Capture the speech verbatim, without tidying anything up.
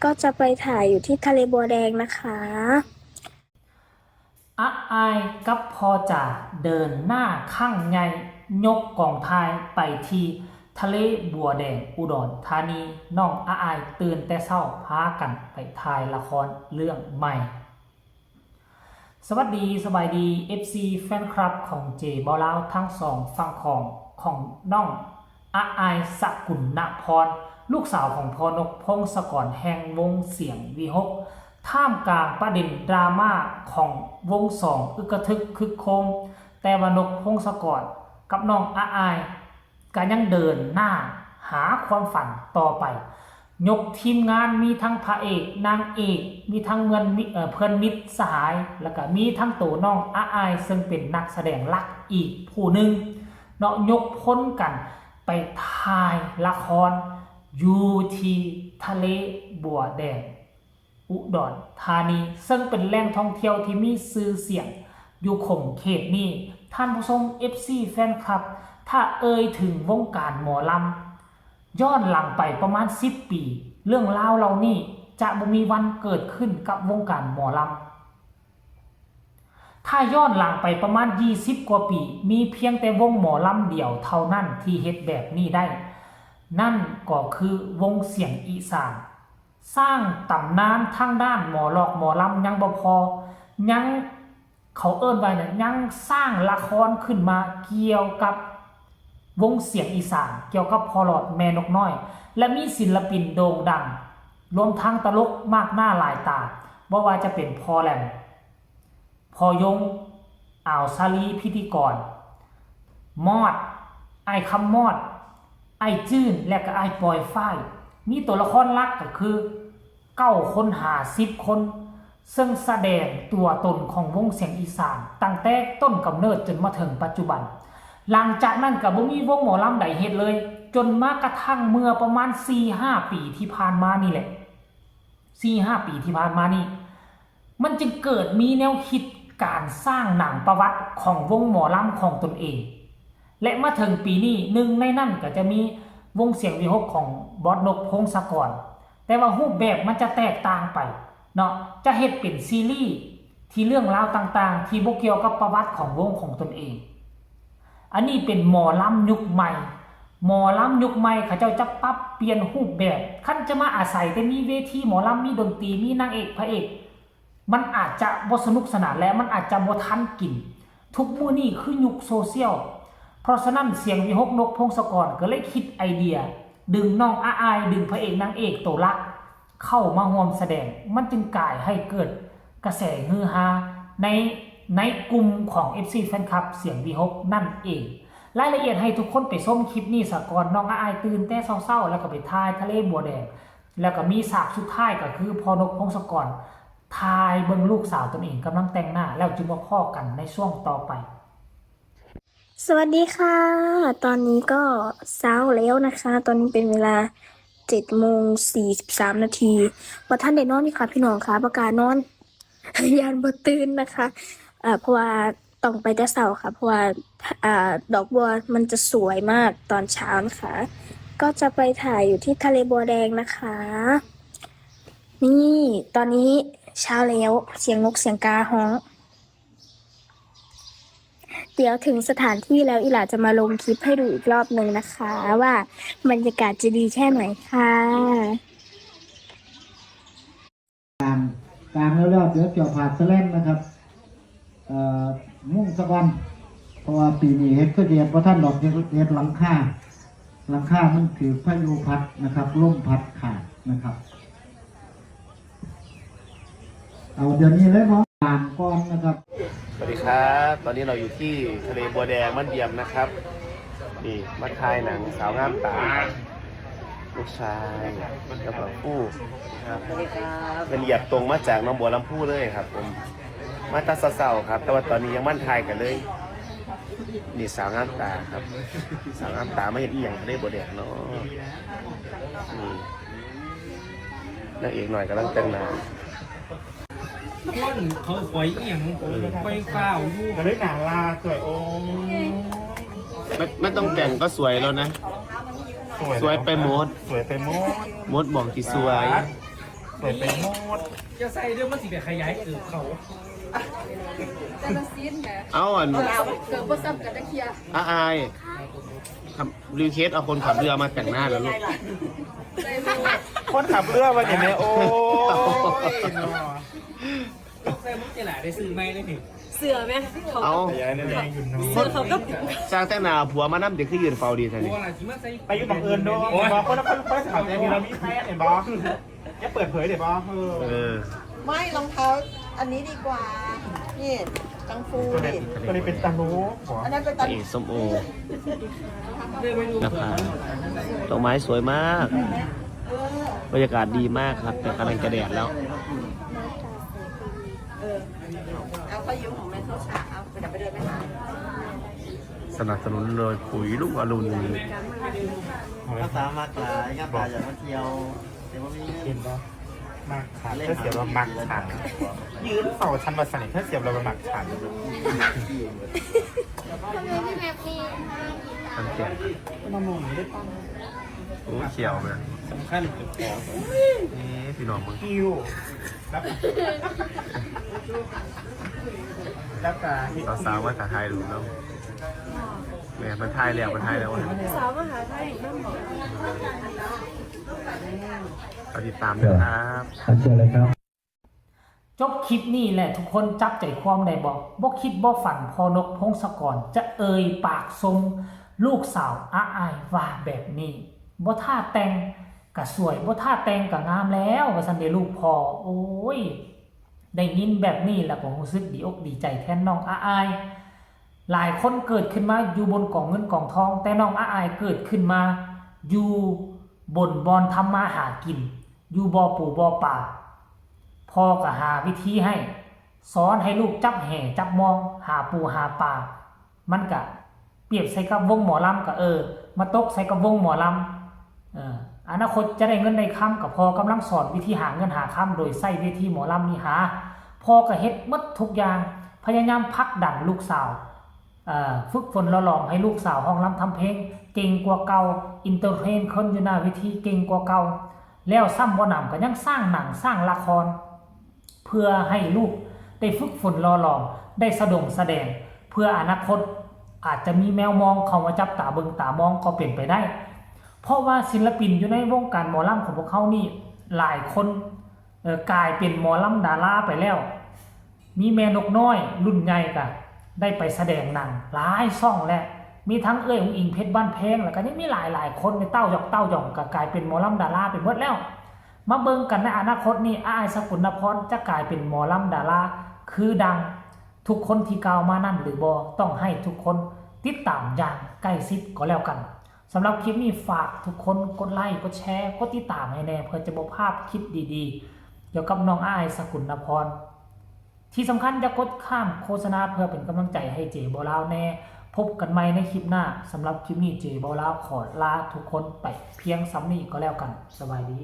ก็จะไปถ่ายอยู่ที่ทะเลบัวแดงนะคะ อาอ้ายกับพ่อจ๋าเดินหน้าครั้งใหญ่ ยกกองถ่ายไปที่ทะเลบัวแดงอุดรธานี น้องอาอ้ายตื่นแต่เช้าพากันไปถ่ายละครเรื่องใหม่ สวัสดีสบายดี เอฟซี แฟนคลับของเจเบาลาวทั้งสองฝั่งของของน้องอาอ้ายสกุณณพร ลูกสาวของพ่อนกพงศกรแห่งวงเสียงวีหก ท่ามกลางประเด็นดราม่าของวงสองอึกกระทึกครึกโครม แต่ว่านกพงศกรกับน้องอาอ้ายก็ยังเดินหน้าหาความฝันต่อไป ยกทีมงานมีทั้งพระเอกนางเอก มีทั้งเมือนมิเอ่อเพื่อนมิตรสหาย แล้วก็มีทั้งโตน้องอาอ้ายซึ่งเป็นนักแสดงหลักอีกผู้หนึ่งเนาะ ยกพลกันไปถ่ายละครอยู่ที่ทะเลบัวแดง อุดรธานี ซึ่งเป็นแหล่งท่องเที่ยวที่มีชื่อเสียงอยู่ขงเขตนี้ ท่านผู้ชม เอฟซี แฟนคลับ ถ้าเอ่ยถึงวงการหมอลำ ย้อนหลังไปประมาณสิบปี เรื่องราวเหล่านี้จะบ่มีวันเกิดขึ้นกับวงการหมอลำ ถ้าย้อนหลังไปประมาณยี่สิบกว่าปี มีเพียงแต่วงหมอลำเดียวเท่านั้นที่เฮ็ดแบบนี้ได้ นั่นก็คือวงเสียงอีสาน สร้างตำนานทางด้านหมอลอกหมอลำยังบ่พอ ยัง เขาเอิ้นว่าหยัง ยังสร้างละครขึ้นมาเกี่ยวกับวงเสียงอีสาน เกี่ยวกับพ่อหลอดแม่นกน้อย และมีศิลปินโด่งดัง รวมทั้งตลกมากหน้าหลายตา บ่ว่าจะเป็นพ่อแหลม พ่อยง อ่าวสาลี พิธีกร มอด อ้ายคำมอด อ้ายจื้น และก็อ้ายปอยฝ้าย มีตัวละครหลักก็คือเก้าคนหาสิบคน ซึ่งแสดงตัวตนของวงเสียงอีสาน ตั้งแต่ต้นกำเนิดจนมาถึงปัจจุบัน หลังจากนั้นก็บ่มีวงหมอลำใดเฮ็ดเลย จนมากระทั่งเมื่อประมาณสี่ห้าปีที่ผ่านมานี่แหละ สี่ห้าปีที่ผ่านมานี่ มันจึงเกิดมีแนวคิดการสร้างหนังประวัติของวงหมอลำของตนเอง และมาถึงปีนี้ หนึ่งในนั้นก็จะมีวงเสียงวีหกของบอสนกพงศกร แต่ว่ารูปแบบมันจะแตกต่างไปเนาะ จะเฮ็ดเป็นซีรีส์ที่เรื่องราวต่างๆ ที่บ่เกี่ยวกับประวัติของวงของตนเอง อันนี้เป็นหมอลำยุคใหม่ หมอลำยุคใหม่เขาเจ้าจะปรับเปลี่ยนรูปแบบ คันจะมาอาศัยแต่มีเวทีหมอลำ มีดนตรี มีนางเอกพระเอก มันอาจจะบ่สนุกสนานและมันอาจจะบ่ทันกิน ทุกมื้อนี้คือยุคโซเชียล เพราะฉะนั้นเสียงวีหกนกพงศกรก็เลยคิดไอเดีย ดึงน้องอาอาย ดึงพระเอกนางเอกตัวหลัก เข้ามาร่วมแสดง มันจึงกลายให้เกิดกระแสฮือฮาในในกลุ่มของ เอฟซี แฟนคลับเสียงวีหกนั่นเอง รายละเอียดให้ทุกคนไปชมคลิปนี้ซะก่อน น้องอาอายตื่นแต่เช้าๆ แล้วก็ไปถ่ายทะเลบัวแดง แล้วก็มีฉากสุดท้ายก็คือพ่อนกพงศกรถ่ายเบิ่งลูกสาวตนเองกำลังแต่งหน้า แล้วจึงมาพ้อกันในช่วงต่อไป สวัสดีค่ะ ตอนนี้ก็เช้าแล้วนะคะ ตอนนี้เป็นเวลาเจ็ดโมงสี่สิบสามนาที บ่ทันได้นอนอยู่ค่ะพี่น้องค่ะ บ่กล้านอน ย้านบ่ตื่นนะคะ อ่า เพราะว่าต้องไปแต่เช้าค่ะ เพราะว่า อ่า ดอกบัวมันจะสวยมากตอนเช้านะคะ ก็จะไปถ่ายอยู่ที่ทะเลบัวแดงนะคะ นี่ ตอนนี้เช้าแล้ว เสียงนกเสียงกาฮ้อง เดี๋ยวถึงสถานที่แล้วอีหลาจะมาลงคลิปให้ดูอีกรอบหนึ่งนะคะ ว่าบรรยากาศจะดีแค่ไหนค่ะ กลางกลางแล้วแล้วเดี๋ยวเกี่ยวผาดสะแลนนะครับ เอ่อมุ่งสะก่อนเพราะว่าปีนี้เฮ็ดคือสิเฮ็ดบ่ทันดอก เฮ็ดเฮ็ดหลังคา หลังคามันถืกพายุพัดนะครับ ลมพัดขาดนะครับ เอาเดี๋ยวนี้เลยบ่ กลางก่อนนะครับ สวัสดีครับ ตอนนี้เราอยู่ที่ทะเลบัวแดงบ้านเยี่ยมนะครับ นี่มาถ่ายหนังสาวงามตา ลูกชายกับหลวงปู่ครับ เป็นเหยียบตรงมาจากหนองบัวลำพูเลยครับ ผมมาแตาเช้าๆครับ แต่ว่าตอนนี้ยังบ้านทายกันเลย นี่สาวงามตาครับ สาวงามตามาเห็นอีหยังทะเลบัวแดงเนาะนี่นางเอกหน่อยกำลังแต่งหน้า คนเขาคอยเอียงคอยฟ้าวอยู่ ก็เลยหนาลาสวยโอ้ ไม่ไม่ต้องแต่งก็สวยแล้วนะ สวยไปหมด สวยไปหมด หมดหมองที่สวย เปิดไปหมด จะใส่เรื่องมันสิไปขยายเกิดเขา แต่ละซีนแหม เอาอัน เกิดบ่ซ้ำกันนะเคีย อาอายครับรีเควสเอาคนขับเรือมาแต่งหน้าแล้วลูก ใส่หมวก คนขับเรือวันนี้เนี่ยโอ้ยเนาะ ใส่มึงจะหลายได้ซื้อไหมได้หนิ เสือไหมเขา เอา ขยายในแรงอยู่เนาะ เสือเขาก็ สร้างแต่งหน้าเอาผัวมานำเดี๋ยวคือยืนเฝ้าดีแท้นี่ ว่าอะไรที่มันใส่ ไปอยู่บังเอิญเนาะบอกคนละคนเขาใจมีเรามีแฟนเห็นบอกจะเปิดเผยเดี๋ยวบอกเออ เออ ไม่รองเท้าอันนี้ดีกว่า นี่กังฟู ตัวนี้ นี่ ตัวนี้เป็นตาโลกหัว อันนั้นเป็น พ ตา ระเอกส้มโอนะคะดอกไม้สวยมาก บรรยากาศดีมากครับ แต่กำลังจะแดดแล้ว เออเอาผ้ายืมของแม่เข้าฉากเอาเดี๋ยวไปเดินไปหา สนับสนุนโดยปุ๋ยลูกอรุณ ภาษามาขายครับขายอยากมาเที่ยวแต่ว่ามีเงิ เห็ น นปะมักฉันเธอเสียบเรามักฉันยืนเฝ้าฉันมาสนิทเธอเสียบเรามามักฉัน มันเปลี่ยน มาหมุนได้ปะ โอ้เขียวเลย สำคัญคือของ นี่พี่น้องมึง อิวแล้วแล้วกา สาวๆว่าถ่ายรูปแล้วแหมมันถ่ายแล้วมันถ่ายแล้ว สาวมาหาไทยอยู่นั่นหมอ เอาติดตามด้วยครับ ครับเชิญเลยครับ จบคลิปนี้แหละทุกคนจับใจความได้บ่ บ่คิดบ่ฝันพ่อนกพงศกรจะเอ่ยปากชมลูกสาวอาอายว่าแบบนี้ บ่ท่าแต่งก็สวย บ่ท่าแต่งก็งามแล้ว ว่าซั่นเด้ลูกพ่อ โอ้ย ได้ยินแบบนี้แล้วก็รู้สึกดีอกดีใจแทนน้องอาอาย หลายคนเกิดขึ้นมาอยู่บนกองเงินกองทอง แต่น้องอาอายเกิดขึ้นมาอยู่บนบ่อนทำมาหากิน อยู่บ่อปูบ่อปลา พ่อก็หาวิธีให้ สอนให้ลูกจับแหจับมอง หาปูหาปลา มันก็เปรียบใส่กับวงหมอลำก็เออ มาตกใส่กับวงหมอลำ เอ่ออนาคตจะได้เงินได้คำก็พ่อกำลังสอนวิธีหาเงินหาคำโดยใช้เวทีหมอลำนี้หา พ่อก็เฮ็ดหมดทุกอย่าง พยายามผลักดันลูกสาว เอ่อ ฝึกฝนหล่อหลอมให้ลูกสาวฮ้องรำทำเพลง เก่งกว่าเก่า เอนเตอร์เทนคนอยู่หน้าเวทีเก่งกว่าเก่า แล้วซ้ำบ่หนำก็ยังสร้างหนังสร้างละคร เพื่อให้ลูกได้ฝึกฝนหล่อหลอม ได้สะดงแสดง เพื่ออนาคตอาจจะมีแมวมองเข้ามาจับตาเบิ่งตามองก็เป็นไปได้ เพราะว่าศิลปินอยู่ในวงการหมอลำของพวกเขานี่หลายคน เอ่อ กลายเป็นหมอลำดาราไปแล้ว มีแม่นกน้อยรุ่นใหญ่ก็ได้ไปแสดงหนังหลายช่องแล้ว มีทั้งเอื้อยอุ๋งอิ๋งเพชรบ้านแพง แล้วก็ยังมีหลายหลายคนในเต้าหยอกเต้าหยองก็กลายเป็นหมอลำดาราไปหมดแล้ว มาเบิ่งกันในอนาคตนี้ อ้ายสกุลนพรจะกลายเป็นหมอลำดาราคือดังทุกคนที่กล่าวมานั่นหรือบ่ ต้องให้ทุกคนติดตามอย่างใกล้ชิดก็แล้วกัน สำหรับคลิปนี้ฝากทุกคนกดไลค์กดแชร์กดติดตามให้แน่ เพื่อจะบ่พลาดคลิปดีๆ เกี่ยวกับน้องอ้ายสกุลนพร ที่สำคัญอย่ากดข้ามโฆษณาเพื่อเป็นกำลังใจให้เจบ่าวลาวแน่ พบกันใหม่ในคลิปหน้า สำหรับคลิปนี้เจบ่าวลาวขอลาทุกคนไปเพียงส่ำนี้ก็แล้วกัน สบายดี